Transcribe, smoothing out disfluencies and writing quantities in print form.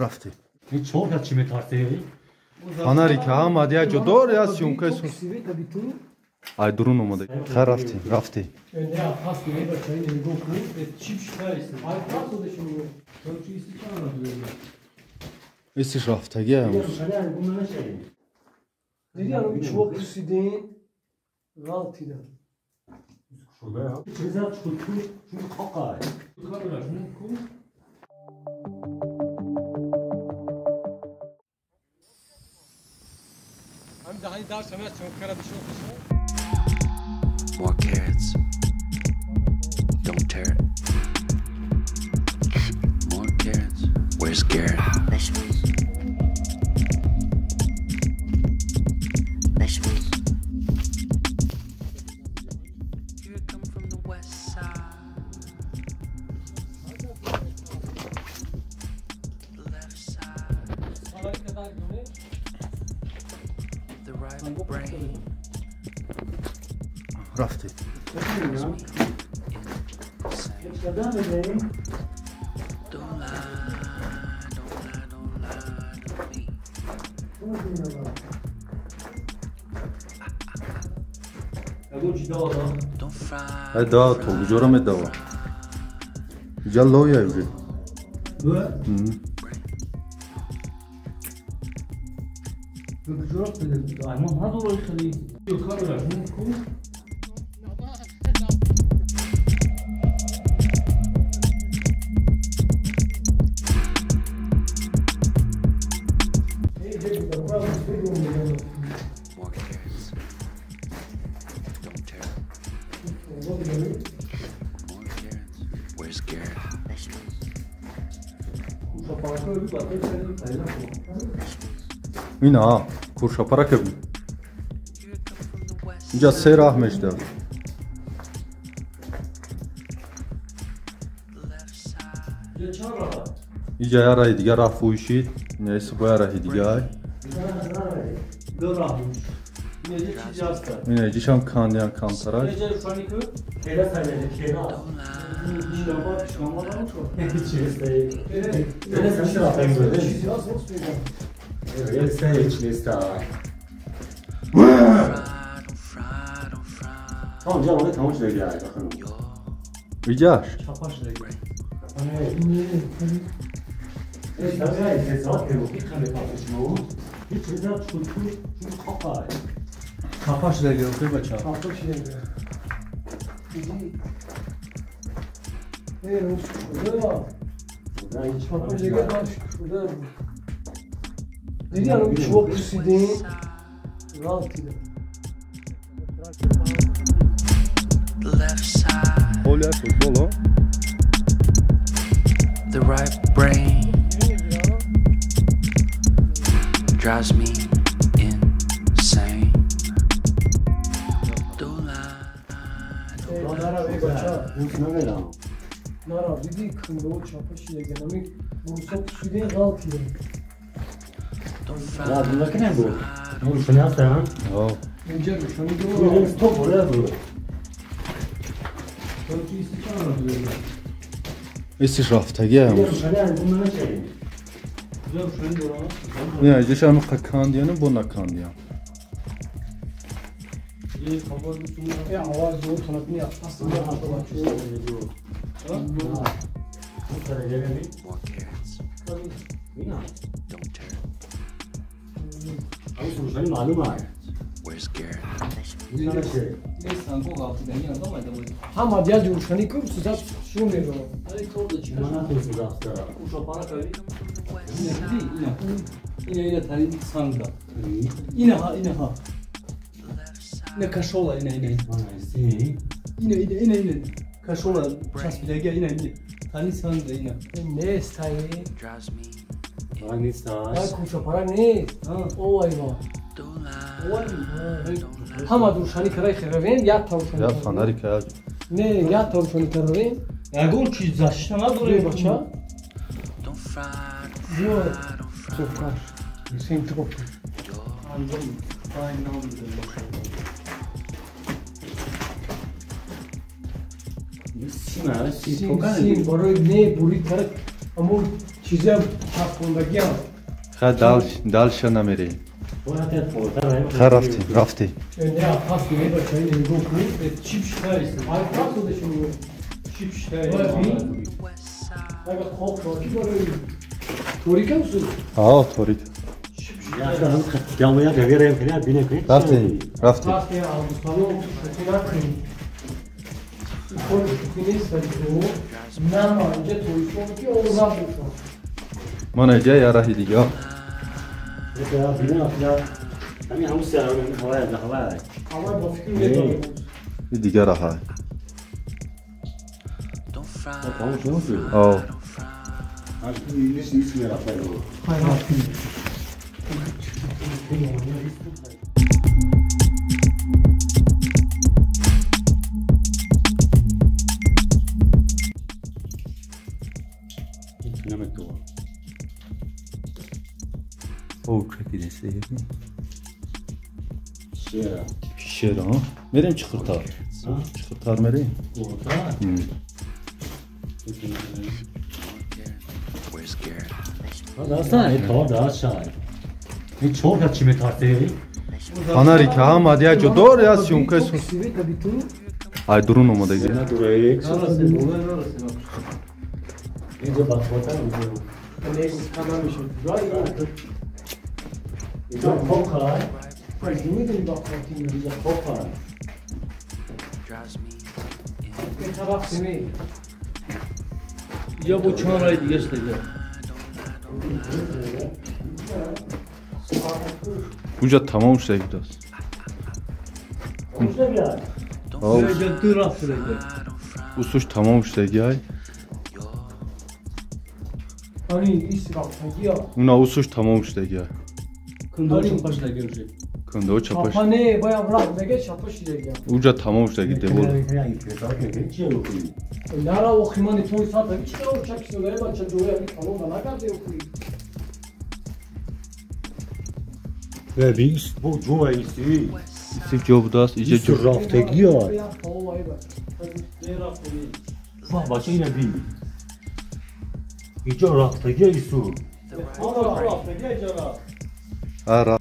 Рафти. Чор кас чӣ метарсӣ? Фонарик ҳамад як ҷо дор, як съёмка ай дурун омада. Хай рафти, рафти. Исиш рафтагӣ ҳамуз. Диди ано чӯ пурсидин ғалтида. More carrots. Don't tear it. More carrots. Where's Garrett? Vegetables. Vegetables. Here I come from the west side. The left side. The right brain. Рафти. Don't lie, don't lie, don't lie to me. Don't fry. Ай да, то куҷоро медава? Иҷа лоя уже. More carrots. Don't tear it. More carrots. Where's Garrett? Vegetables. Ина, куршапара кабин. Here I come from the west Инҷа се side. Раҳ мешда. The left side. Иҷа як раҳи дигар рафт фӯшид. Нест бо як раҳи дигар. Ина иҷишам кандиян камтарак. Don't lie. Fry, don't fry, don't fry. Your Иҷаш. brain. Диди ано чӯ пурсидин ғалтида. The left side. Ҳоля футболо. The right brain drives me insane. Don't lie. Нара, диди кундо чапа шидаген. Ами русо пурсидин ғалтида. Don't fry. О, Инҷа рӯшанӣ дорад. Исиш рафтагӣ ҳамуз. Ина иҷишам қа кандияну бо накандиян. Аввал зур тонатни More carrots. Don't tear it. Where's Garrett? Ҳама як рӯшанӣ ку сизат шӯ меравад. The left side. Ина кашола, ина ина. Ина ина ина ина. Кашола часпидаги ина ина. Тани сангда ина. Нест ай. Drives me. Ай куршапара нест. Овай ва. Don't lie. Don't lie. Ҳама рӯшанӣ карай херавем, як та рӯшанӣ. Я фонарик як. Не, як та рӯшанӣ каравем. Ягон чиз защита надорем. Бача. Don't fry. Don't Зиёд. fry. Don't fry. Сухаш. Синтроп. Your Сим барои не бурид кард. Аммо Чиза часпондагиам. Ха дальше намери. Ха рафти, рафти. Не, пас не бача, не нигоҳ кун. Чип шитаист. Ай пас одашо. Чип шитаист. Ага хоб ки барои. Торикам су? А, торик. Рафти, рафти. Рафти, Абдусалом, шӯхӣ накунӣ. Кор шӯхӣ нест, вале нама инҷа тоистон ки об набошад. Мана инҷа я раҳи дига. И дига раҳа. О. Шера. Мерем чиқиртар. Чиқиртар мерем. Фонарик ҳама як ҷо дор я съёмка ай дурун омадаги. Я бо чанд рай дига шуда. Уҷа тамом шуда будааст. Усуш тамом шудаги ай. Уна усуш тамом шудаги ай. Кундо чапаш. Чапа не, баям раҳ мега чапа шудаги. Уҷа тамом шудаги девор. Нара охи мани той сата чиро чак шудаги бача ҷоя ми тамом накарде охи. Иси ҷо будааст, иҷа ҷо рафтагиа. Иҷо рафтагиа ису. Ара.